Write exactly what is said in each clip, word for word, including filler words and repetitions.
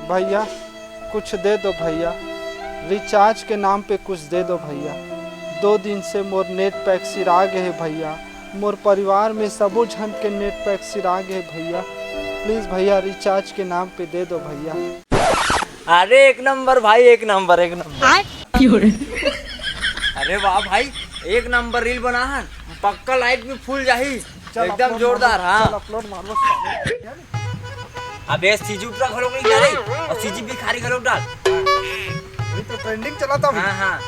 भैया, कुछ दे दो भैया, रिचार्ज के नाम पे कुछ दे दो भैया। दो दिन से मोर नेट पैक सिरा गे हे भैया, मोर परिवार में सबो झन के नेट पैक सिरा गे हे भैया। प्लीज भैया, रिचार्ज के नाम पे दे दो भैया। अरे एक नंबर भाई, एक नंबर, एक नंबर। अरे वाह भाई, एक नंबर रील बना हन, पक्का लाइक भी फूल जाही। चल, एकदम upload जोरदार, मारो, हाँ। चल, upload मारो। अबे सीजी उतरा घलोक नहीं डाले, और सीजी भिखारी घलोक डाल। अभी तो ट्रेंडिंग चला था अभी। हाँ, हाँ।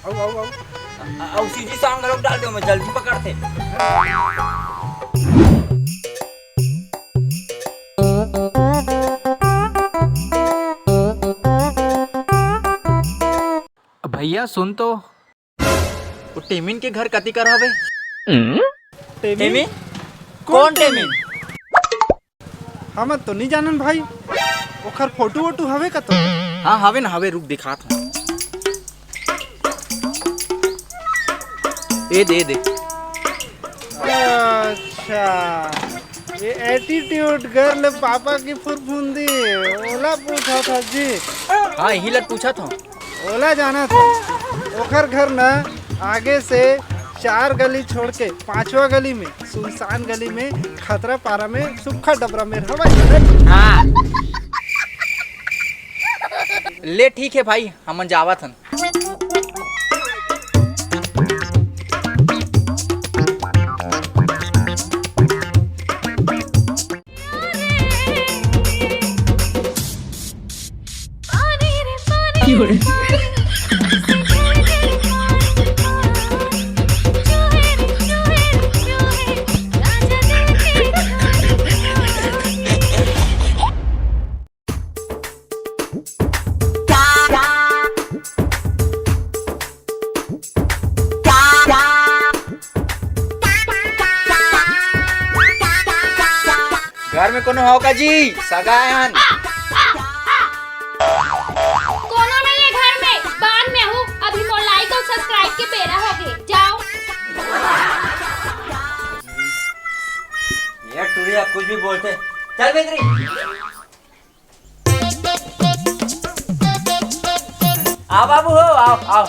आऊ, आऊ, आऊ। अ-, अउ सीजी सॉन्ग घलोक डाल दे, मैं जल्दी पकड़ते। भैया सुन तो, वो टेमिन के घर कति कर हवे? टेमिन? टेमिन? कौन कौन टेमिन? टेमिन? हमन तो नहीं जानन भाई, ओखर फोटो वोटो हवे का तो? हाँ, हवे ना, हवे, रुक दिखात हूँ। ए दे, ए दे। अच्छा, ये एटीट्यूड गर्ल पापा की फुरफुंदी, ओला पूछा था जी। हाँ, यही लग पूछा था। ओला जाना था, ओखर घर न आगे से चार गली छोड़ के पांचवा गली में, सुनसान गली में, खतरा पारा में, सुखा डबरा में हवय। हाँ। ले ठीक है भाई, हमन जावत हन। घर में कोनो हो का जी? सगा आए हन। कोनो नहीं है घर में, बाद में हूँ, अभी मोर लाइक और सब्सक्राइब के बेरा हो गए, जाओ। ये टुरिया कुछ भी बोलते। चल बेकरी। आओ बाबू हो, आओ, आओ।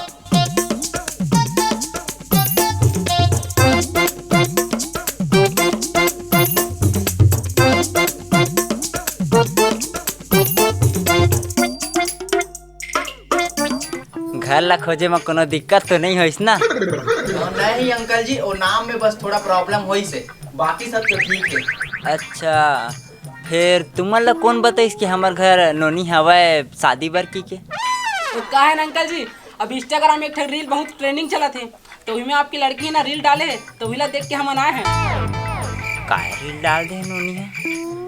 घर ला खोजे म कोनो दिक्कत तो नहीं होइस ना? नहीं अंकल जी, वो नाम में बस थोड़ा प्रॉब्लम होइस हे, बाकी सब तो ठीक है। अच्छा, फिर तुमन ला कौन बताइस कि हमर घर नोनी हवय शादी बर की के? तो का है ना अंकल जी, अब इंस्टाग्राम में एक ठन रील बहुत ट्रेंडिंग चलत हे, तो उही में आपकी लड़की है ना रील डाले है, तो उही ला देख के हमन आए हैं। काहे रील डाल दे नोनी है?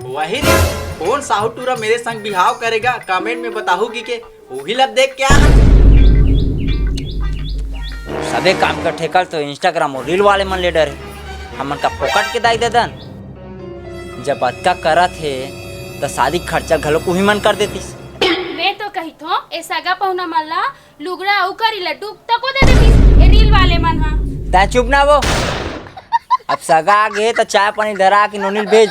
वही रील, कौन साहू टूरा मेरे संग बिहाव करेगा, कमेंट में बताहू की के, उही ला देख के आए हैं। सबे काम का ठेका तो इंस्टाग्राम और रील वाले मन ले डरे, हमन का फोकट के दाई दे दन। जब अतका करत हे, त शादी खर्चा घलो उही मन कर देतिस। मैं तो कहिथों, ए सगा पहुना मन ला लुगड़ा अउ करी ला डूब तको दे देतिस, ए रील वाले मन हा। तैं चुप ना वो। अब सगा आ गे, त चाय पानी धरा के नोनी ल भेज।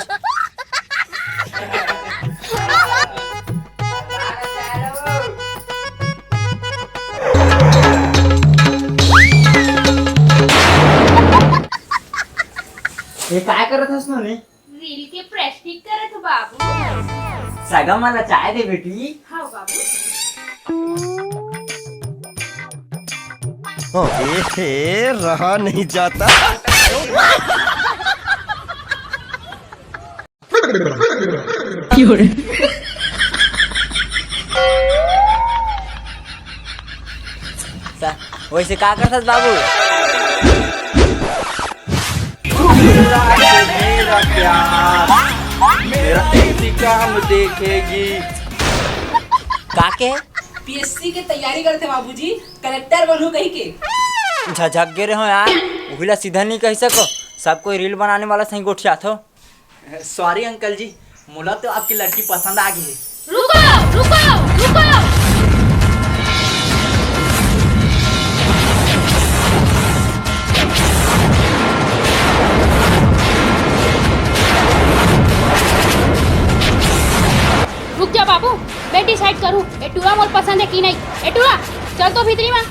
ये काय करत हस नोनी? रील के प्रैक्टिस करत हो बाबू। सगा मन ला चाय दे बेटी। हाँ बाबू। ए, ए, रहा नहीं जाता। वैसे का करथस बाबू? मेरा प्यार, मेरा इंतकाम देखेगी। का के? पीएससी के तैयारी करथे बाबूजी, कलेक्टर बनहूं कही के। झझक गे रहो यार, उहिला सीधा नहीं कह सको, सब कोई रील बनाने वाला सही गोठियाथो। सॉरी अंकल जी, मोला तो आपकी लड़की पसंद आ गई है। रुको, रुको, रुको। रुक त बाबू, मैं डिसाइड करूँ, ए टूरा मोर पसंद है कि नहीं। ए टूरा, चल तो भीतरी मा।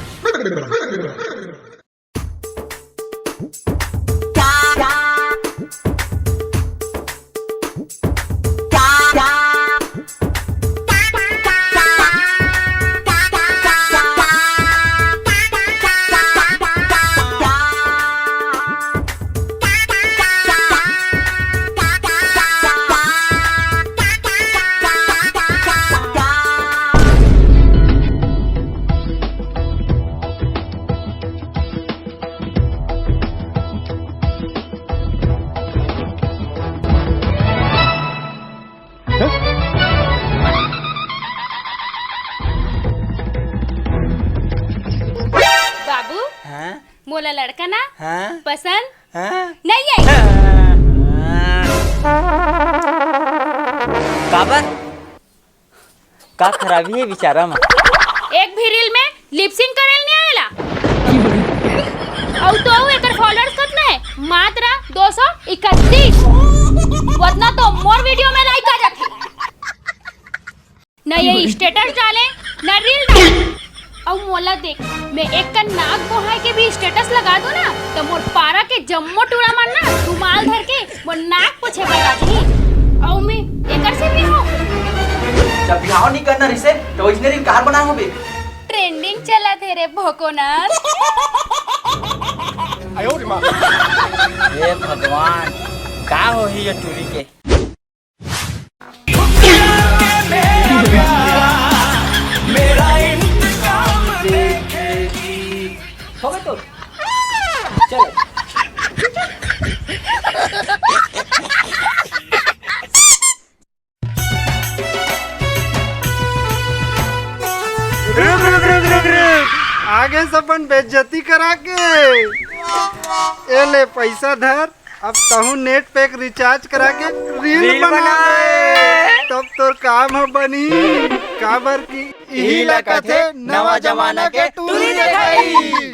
बाबू, हाँ? मोला लड़का ना हाँ? पसंद हाँ? नहीं है। काबर? का खराबी है बेचारा मा? एक भी रील में लिप सिंक करेल नहीं आएला। अउ तो अउ एकर फॉलोअर्स कतना है? मात्र दो सौ इकतीस। वतना तो मोर वीडियो में लाइक आ जाथे। न ये स्टेटस डाले, न रील डाले। अउ मोला देख, मैं एक कन नाक बोहाय के भी स्टेटस लगा दो ना, तो मोर पारा के जम्मो टूरा मन ना रुमाल धर के मोर नाक पोछे बर आ जाही। अउ मैं एकर से भी हूँ। जब बिहाव नहीं करना रिसे, तो वैसने रील कहाँ बनाए होबे? ट्रेंडिंग चला थे रे भोकोनाथ। हे भगवान, का होही ये टूरी के? हो गए तो चलो। रुक, रुक, रुक, रुक, रुक। आगे से अपन बेइज्जती करा के। ए ले पैसा धर, अब तहूँ नेट पैक रिचार्ज करा के रील रील बना बना। ले। तब तोर काम ह बनी, काबर कि इही ला कथे नवा जमाना के टूरी देखाई।